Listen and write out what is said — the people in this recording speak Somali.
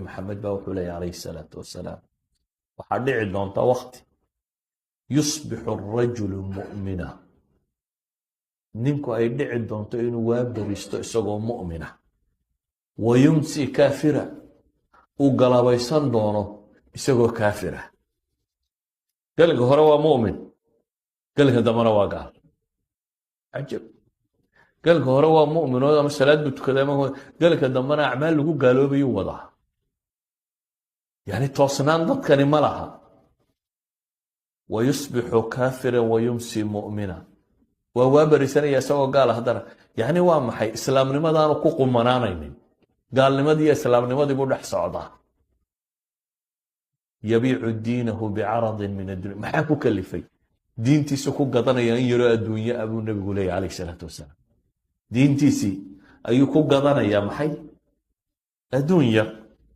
Maxamed baa wuxuu leeya, calayhi salaatu wasalaam, waxaa dhici doonta wakti yusbixu arajulu mu'mina, ninku ay dhici doonto inuu waa beristo isagoo mu'mina, wa yumsi kaafira, uu galabaysan doono isagoo kaafira. Gelinka hore waa mu'min, gelinka dambena waa gaal. Cajab! Gelinka hore waa mu'min oo ama salaad buu tukaday, ama gelinka dambena acmaal lagu gaaloobayuu wadaa. Yani toosnaan dadkani ma laha. Wa yusbixu kaafira wa yumsi mu'mina, waa berisanaya isagoo gaala haddana. Yani waa maxay? Islaamnimadaanu ku qumanaanaynin, gaalnimadii iyo islaamnimadii buu dhex socdaa. Yabiicu diinahu bicaradin min addunya. Maxaa ku kalifay? Diintiisu ku gadanaya in yaroo adduunye ah, buu nebigu leeyahy, calayh salaatu wasalaam. Diintiisii ayuu ku gadanayaa maxay? Adduun yar.